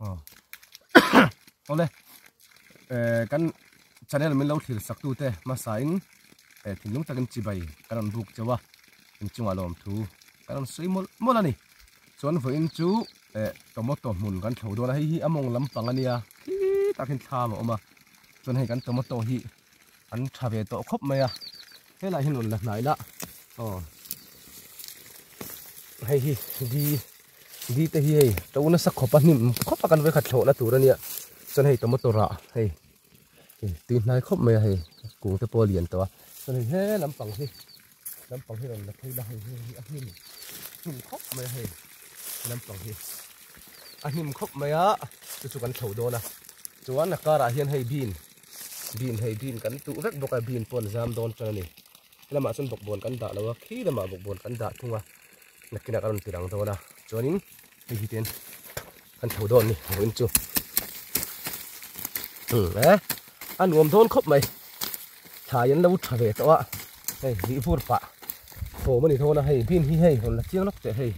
Aw awle kan channel min lo thlir sak tu te hmasa in thinlung takin chibai kan rawn buk chauh a inchungah lawmthu kan rawn sawi mawlh mawlh a ni. Chuan vawiin chu tomato hmun kan thlo dawn a, hei hi a mawng lampang a nia khi tak hian thlam a awm a, chuan hei kan tomato hi an tha ve tawh khawp mai a, helaiah hian rawn la hnai la aw hei hi di di te hi hei to nasa khawp a hnim khawp a kan vawikhat thlawhna tur a nia, chuan hei tomato rah hei tui hnai khawp mai a hei kung te pawh a lian tawh a, chuan hei he lampang hi. Lampang hi rawn la phei la hei hei hi a hnim hnim khawp mai a hei lampang hi a hnim khawp mai a chu chu kan thlo dawn a chuan a karah hian hei bean bean hei bean kan tuh vek bawk a bean pawh an zam dawn tan a ni helamah chuan bawkbawn kan dah lo a khi lamah bawkbawn kan dah thung a nakinah kan rawn ti lang dawn a chuanin hei hi ten kan thlo dawn a ni vawiin chu eh a nuam dawn khawp mai thlai an lo tha ve tawh a hei rih vur pah thawm a ni dawn a hei bin hi hei rawn la chiang lawk teh hei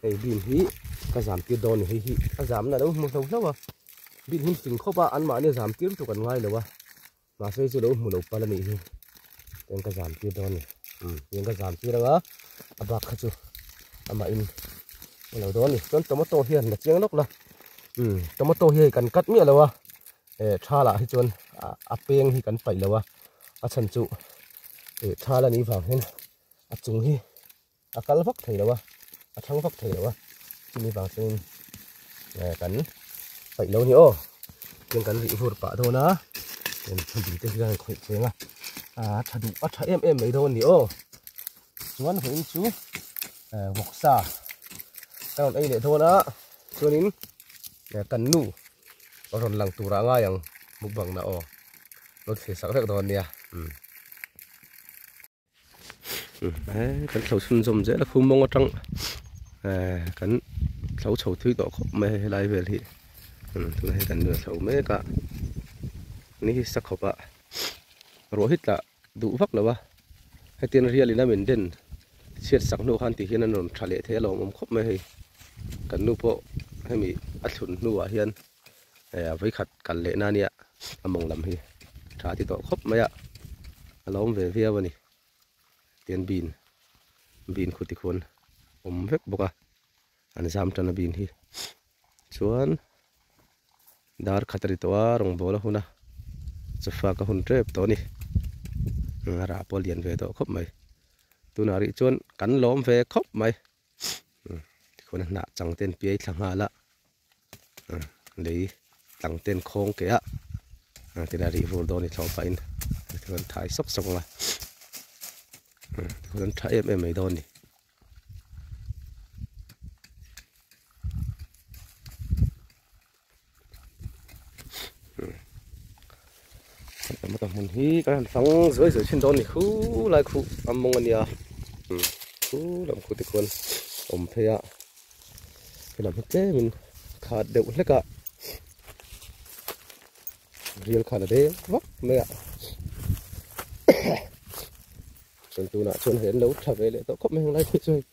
hei bin hi ka zam tir dawn a ni hei hi a zamna a lo hmu hlo hlo a bin hi fing khawp a anmahni a zam tir lutuk an ngai lo a mahse chu lo hmu lo pal a nih hi tiang ka zam tir dawn a ni umm tiang ka zam tir anga a bak kha chu amahin a lo dawn a ni chuan tomato hian la chiang lawk la umm tomato hi hei kan cut miah lo a. Eh thala hi chuan a peng hi kan paih lo a a chhan chu eh thala ni vang hian a chung hi a kal vak thei lo a a thang vak thei lo a chumi vang chuan eh kan paih lo a ni aw chuan kan rih vur pah dawn a chuan thil te hian khawih cheng a a tha duh a tha em em mai dawn a ni aw chuan vawiin chu eh vawksa ka rawn ei leh dawn a chuanin kan nu. A rawn lang turah ngai ang mukbang na aw lo thlir sak vek dawn nia umm he kan thlo chhun zawm zel a khu mawng atang eh kan thlo chho thui tawh khawp mai a helai vel hi umm tunah hian kan nuih a thlo mek a ni hi sa khawp a ruah hi tla duh vak lo a hetiang rial in a min den chhiat sak hnu khan ti hian an rawn tha leh thei a lawmawm khawp mai hei kan nu pawh hemi a thlun hnuah hian eh vawikhat kal leh na nia a mawng lam hi tha ti tawh khawp mai a a lawm ve viau a ni tian bean bean khu tikhuan awm vek bawk a an zam tan a bean hi chuan. Dar khat a ri tawh a, rawngbâwl a hun a, chawfa ka hun tep tawh a ni. A rah pawh a lian ve tawh khawp mai. Tunah rih chuan kan lawm ve khawp mai. Tikhuan a hnah chang ten piai thla nghal a, lei tlang ten khawng keh a, tina rih vur dawn i thlawh pahin tikhuan thai sawk sawk ang a, tikhuan an tha em em mai dawn a ni. Tomato hmun hi kan han fang zuai zuai thin dawn a ni khu lai khu a mawng a nia khu lam khu te khuan awm phei a helam hi tlemin khat deuh hlek a rial khan a deng vak mai a. Chuan tunah chuan hei an lo tha ve leh tawh khawp mai heng lai hi chu hei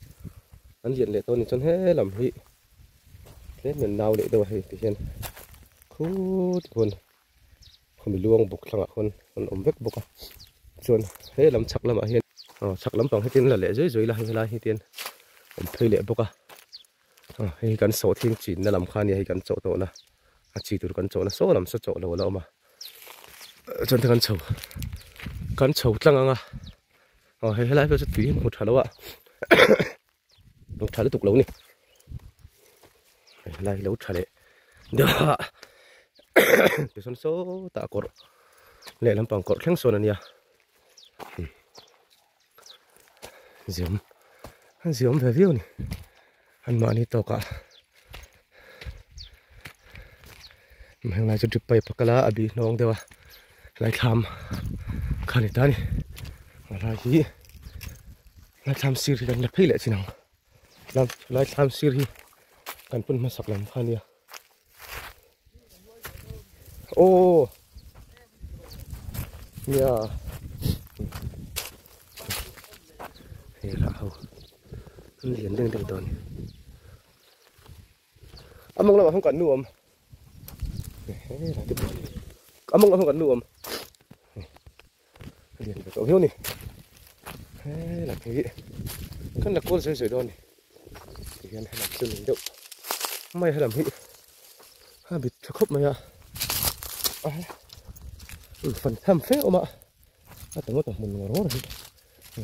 an lian leh tawh a ni chuan he lam hi tlem hian nau leh deuh a hei ti hian khut khuan khawmi luang bawk thlangah khuan an awm vek bawk a chuan he lam chhak lamah hian aw chhak lampang hi tin la leh zui zui la hei helai hi tin awm phei leh bawk a aw hei hi kan sawhthing chinna lam kha ania hei kan chawh tawhna a chi tur kan chawhna saw lam saw chawh lo a la awm a. Chuan te kan chho kan chho tlang ang a aw hei helai pawh chu tui hmu tha lo a hmu tha lutuk lo ni helai hi lo tha leh deuh a tichuan sawtah kawrh lehlam pang kawrh thleng sawn a nia ziam an ziam ve viau a ni an mahni tawkah Henglai chu drip pipe a kal a a bih hnawng deuh a helai thlam kha a ni ta a ni helai hi helai thlam sir hi kan la phei leh chin ang helai thlam sir hi kan pun hmasak lam kha a nia aw nia hei lah ho an lian deng deng tawh a ni a mawng lamah khan kan nu a awm. Helai te pawh a mawng kan nu awm lian ve tawh viau a ni helai te hi kan la kual zui zui dawn a ni tihian helam chu ning deuh mai helam hi a bit tha khawp mai a fan tham fe awm a a ta ngawt a hmun ngawr ngawr hi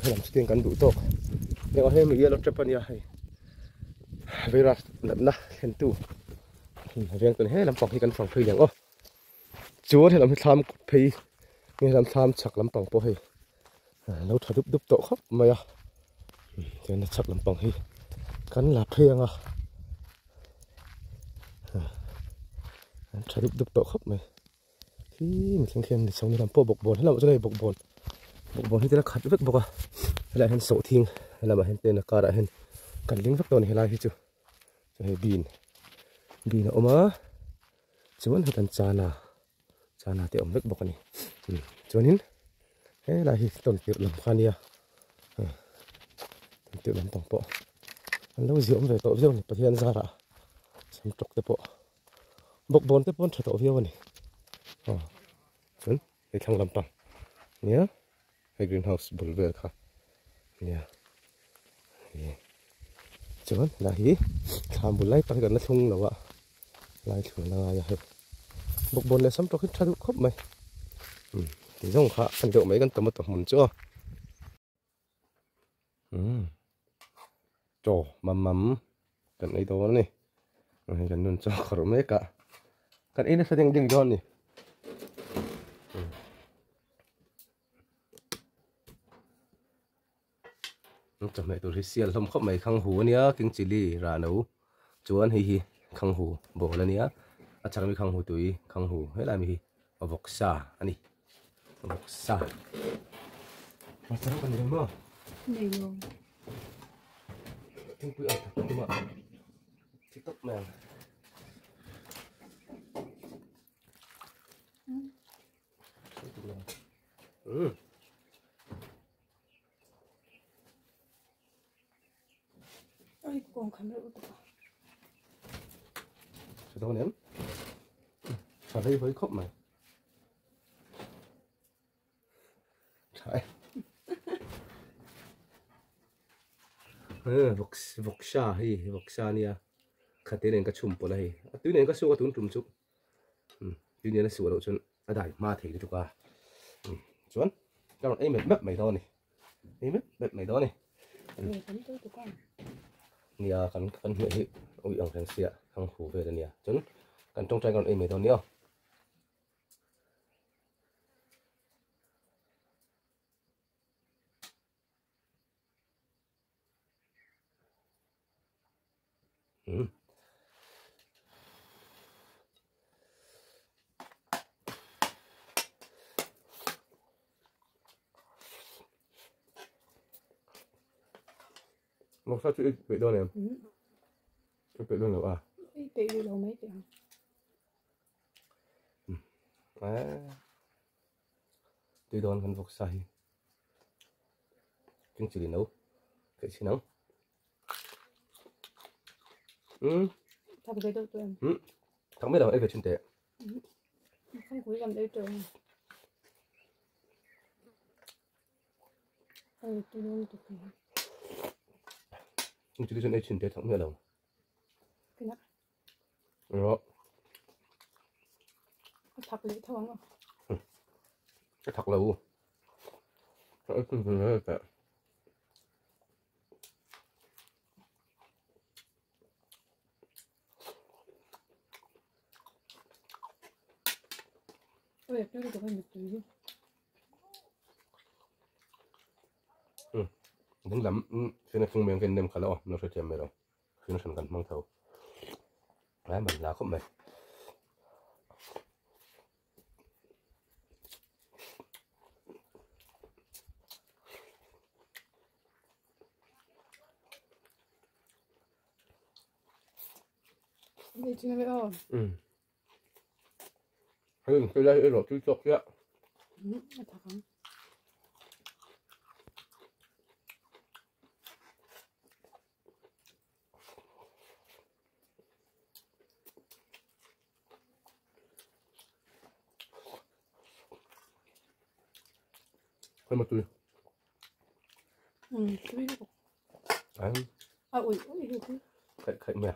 helam chu tiang kan duh tawk heng hemi yellow trap a nia hei virus natna thlen tu veng tun he lampang hi kan fang phei leh ang aw chuan helam hi thlam kawt phei nge helam thlam chhak lampang pawh hei lo tha dup dup tawh khawp mai a chuan a chhak lampang hi kan la phei ang a an tha dup dup tawh khawp mai. Khi mihring khian ni chho ni lam pawh bawkbawn helamah chuan hei bawkbawn bawkbawn hi tila khat vek bawk a helaiah hian sawhthing helamah hian ten a karah hian kan ling vek dawn a ni helai hi chu chuan hei bean bean a awm a chuan hetan chana chana te a awm vek bawk a ni chuanin helai hi tawn tirh lam kha a nia tawn tirh lampang pawh an lo ziah awm ve tawh viau a ni Pathian zarah samtawk te pawh. Bawkbawn te pawn tha tawh viau a ni aw chuan hei thlang lampang nia hei green house bul vel kha nia hei chuan helai hi thlam bul lai tak hi kan la thlung lo a lai thlung la ngai a hei bawkbawn leh sam tawk hi tha duh khawp mai umm ti zawng kha a ni deuh mai kan tomato hmun chu aw. Umm chaw mam mam kan ei dawn a ni hei kan nun chaw khawrh mek a kan ei nasa ding ding dawn a ni chawhmeh tur hi sial hlawm khawp mai khang hu ania king chilli rah no chuan hei hi khang hu bawl ania a chhak ami khang hu tui khang hu helai mi hi vawksa a ni. Vawksa. Hmarcha rawh kan nei maw? Nei lo. Thingpui ang tak tum a. Thi tawp mai ang. Mm. Oi, kong kham reuh lutuk a. Tha dawn em? Tha hlei hawi khawp mai. Tha e. Vawk vawksa hei vawksa ania khate nen ka chhum pawlh a hei a tui nen ka suak a tun tum chu tui nen a suah loh chuan a dai hma thei lutuk a chuan ka rawn ei mep mep mai dawn a ni. Ei mep mep mai dawn a ni. Nia kan kan hmeh hi ui ang reng sia thang hu vel a nia chuan kan tawngtai kan rawn ei mai dawn a ni aw. Vawksa chu i peih dawn em? I peih dawn lo a? I peih rih lo mai teh ang. Tui dawn kan vawksa hi. King chili no. Theih chin ang. Um. Thak ve deuh tawh em? Um. Thak mai lo ei ve thin teh. Khang kui lam ei tawh em? Ai tu nung tu khi. King chili chuan ei thin teh thak mai lo. Kina. Ro. A thak leh tho ang a. A thak lo. Ei thin teh. Ding lam fina thung meng ken nem khala aw no hrethiam mai lo fina hran kan hmang tho ai man la khawp mai. Hei hei lai erawh tui chawk chiah. Khoi ma tui. Tui lutuk. Ai. A ui ui hi tui. Khaih khaih mai a.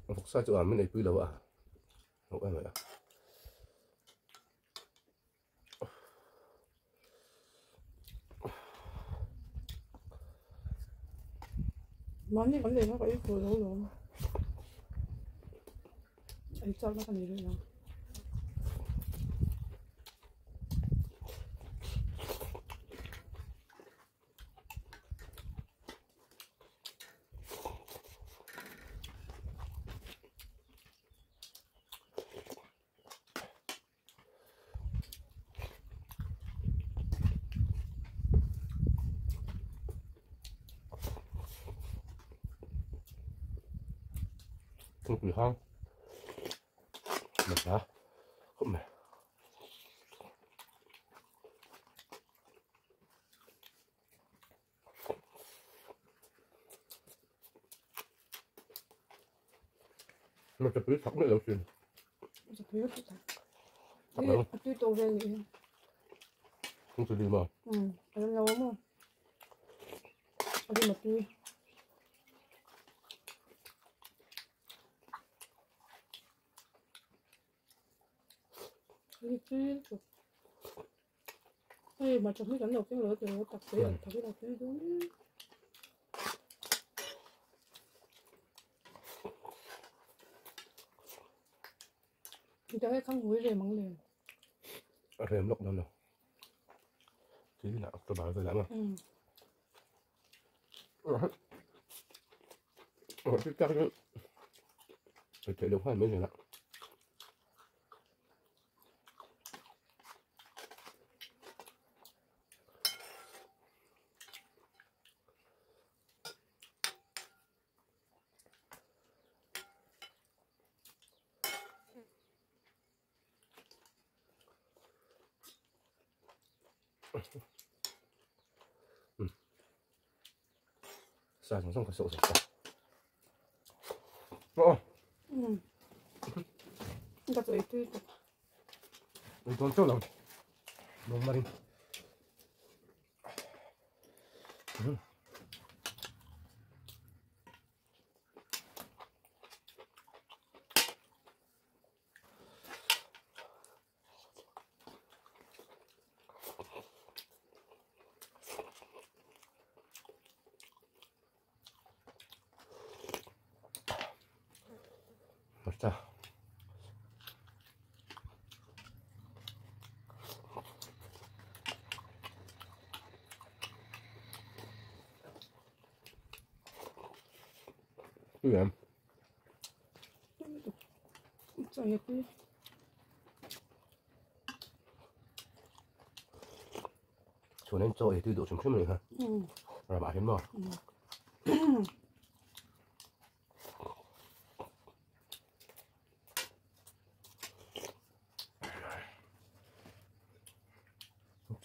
Vawksa chu a min eipui lo a hmuh em mai a. Mahni kan lei kha ka ei tur lo lawm. Ei chakna ka nei rih lo. Thingpui hang hmasa khawp mai. Mà chụp cái thọc nữa đâu xin. Chụp cái thọc. Thọc đâu? Tui tô về đi. Không xử lý mà. Ừ, ở đâu mà. Ở đây mà tui. Đi tui. Ê, mà chụp cái cảnh đầu cái lửa thì nó tập cái tập cái đầu tui đúng. Người ta không vui rèm bằng liền. Rèm lốc đâu đâu. Tí là tôi bảo tôi làm mà. Ừ. Rồi cái chắc phải chạy được hai mấy rồi đó. Sa chung chung ka sawh sa. Aw. Ừ. Ka chawi tui tawp. Ei dawn chauh lo. Lawm marin. Hmarcha. Tui em. Chawi tui. Chuan in chaw ei tui duh hrim hrim a ni kha. Ramah hian maw?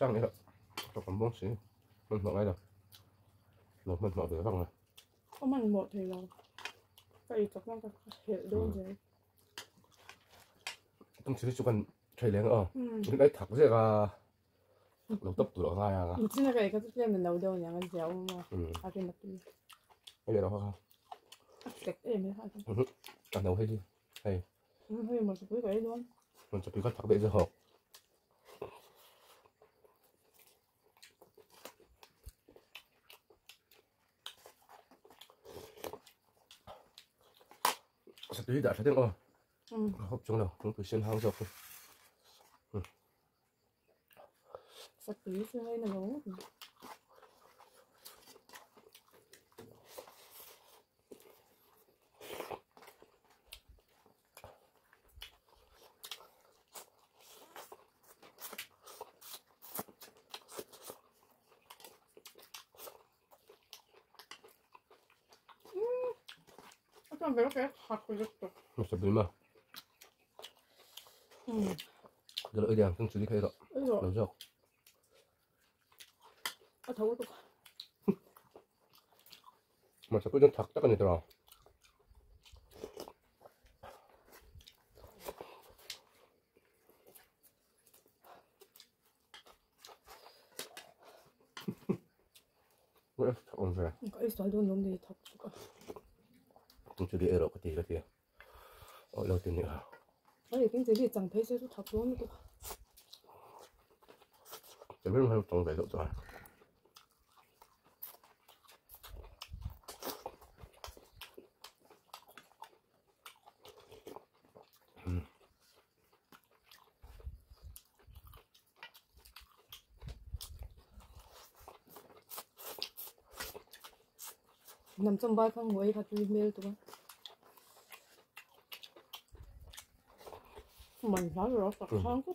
Chang ila ka kan bawng si hmanhmawh ngai lo lo hmanhmawh ve vang a. Ka hmanhmawh thei lo ka ei chak na ka helh dawn zel. Tum thil hi chu kan thei leng a aw in ai thak zek a lo tawp tur a ngai a. Chin a ka ei kha chu tlem in lo deuh aniang a zia awm a a rim a tui. Hei leh lo kha kha. A fek em em kha. A no hei hi hei. Hei mawlh chapui ka ei dawn. Mawlh chapui kha thak daih zawk. Satui dah tha deuh aw. Hawp chung lo, lungpui sen hang zawk hi. Satui chu ngaina lo ngawt mai. Rồi đi ăn xử lý rồi. Rồi. Rồi. À thấu tôi. Mà sao cứ chân thật chắc là rồi. Ôi, ổn rồi. Cái sỏi luôn lắm thì thật sự. Cũng chưa đi ở cái gì. Ở lâu tiền nữa. Ấy, cái gì chẳng thấy sẽ thật luôn nữa. Chẳng biết hay trồng về rồi. Nằm trong vai không ngồi thật email tụi mình nói rồi đó, không có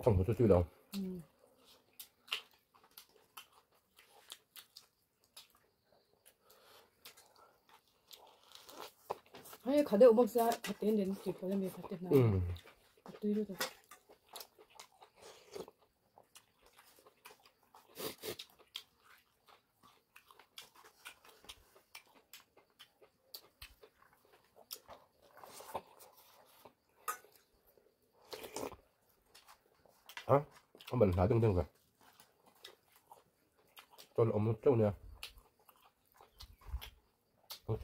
không có chút đâu. 아니 가대 오박사 갔대 했는데 뒤에 갔대 나. 또 이러다. 아, 한번 나중에 거. 저 엄마 쪼냐. 어,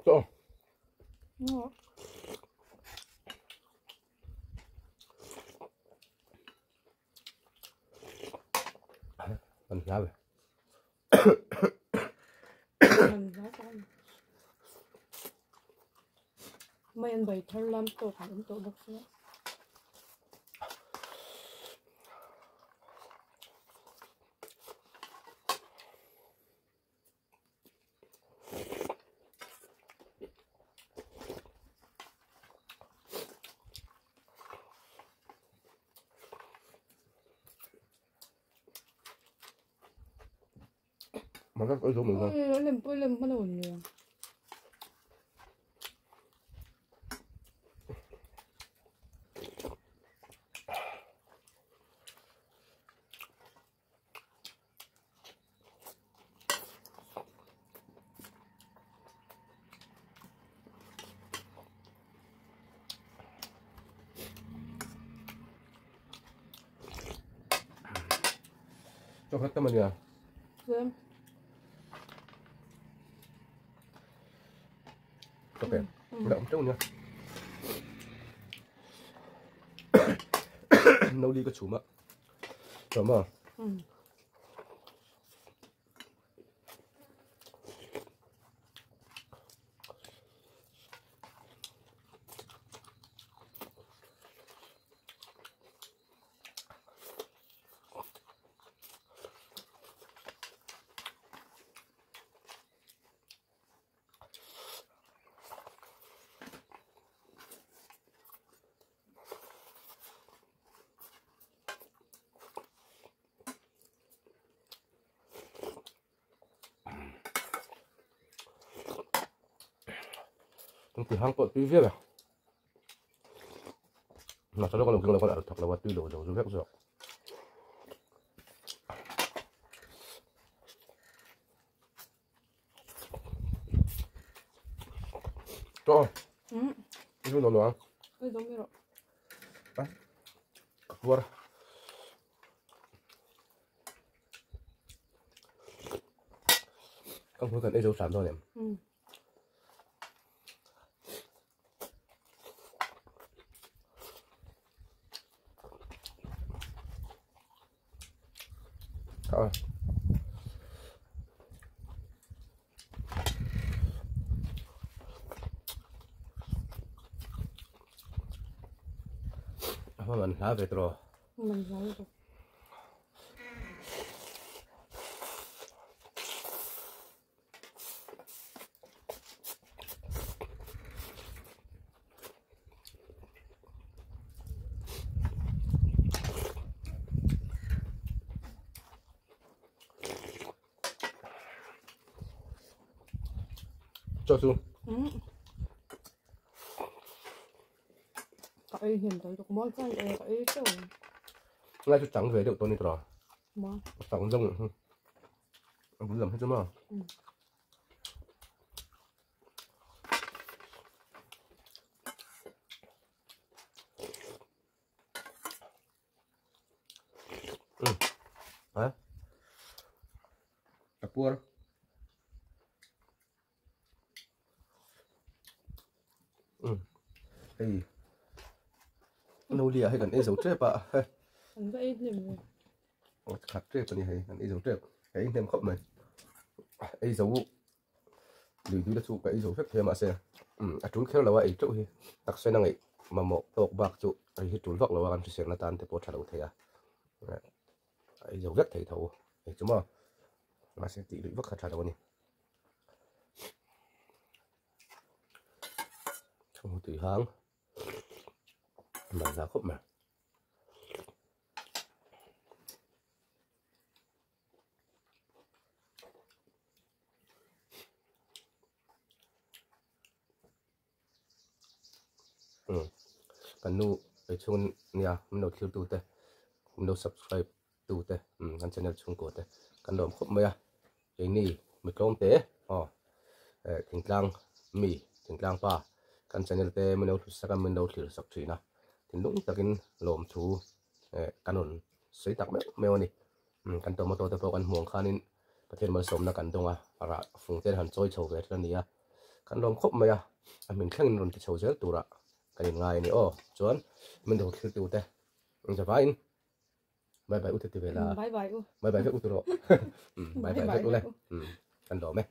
또. 어. Mình lá về. Mình lá con. Mấy anh bày thơ làm tổ phản ứng tổ bốc xe. Mà các cái mình không? Lên bắt đầu nhiều. Cho hết tấm mình nhỉ? Xem. Ok, động chút nha. Nấu đi cái chủ mà. Rồi mà. Từ hang cột tuy viết à mà sau đó con đầu con thật là qua tuy đồ đồ rồi rồi cho cái đồ đồ cái giống như rồi à không cần cái dấu sản thôi nè. Rồi. Mình lá về rồi. Mình lá rồi. Chaw chu. Ka ei hnem tawh lutuk mawi chuan e ka ei teuh ang. Ngai chu chang ve deuh tawh ni tawh. Ma. Chang zawng a bul lam hi chu maw. Ha? Ka puar. Hei. No lia hei kan ei zo tep a. An va ei hnem ve. Khat tep ani hei kan ei zo tep. Ka ei hnem khawp mai. Ei zo lui dui la chu ka ei zo vek thei a mahse a tul kher lo a ei teuh hi taksa in a ngaih mamawh tawk bak chu hei hi tul vak lo a kan hriselna tan te pawh a tha lo thei a a ei zo vek thei tho hei chu maw mahse tih luih vak kha tha lo a ni. Chhung tui hang man za khawp mai. Kan nu ei chhung nia min lo thlir tu te min lo subscribe tu te kan channel chhungkaw te kan lawm khawp mai a keini mi tlawm te aw thingtlang mi thingtlang pa kan channel te min lo hlut sak a min lo thlir sak thin a thinlung takin lawmthu kan rawn sawi tak meuh meuh a ni. Kan tomato te pawh kan hmuh ang khanin Pathian malsawmna kan dawng a, rah fung te han chawi chho ve thin a ni a, kan lawm khawp mai a, a hmin thlengin rawn ti chho zel turah kan inngai a ni aw. Chuan min lo thlir tu te zavaiin bye bye u te ti ve la. Bye bye u. Bye bye vek u tu rawh. Bye bye vek u le. Kan lawm e.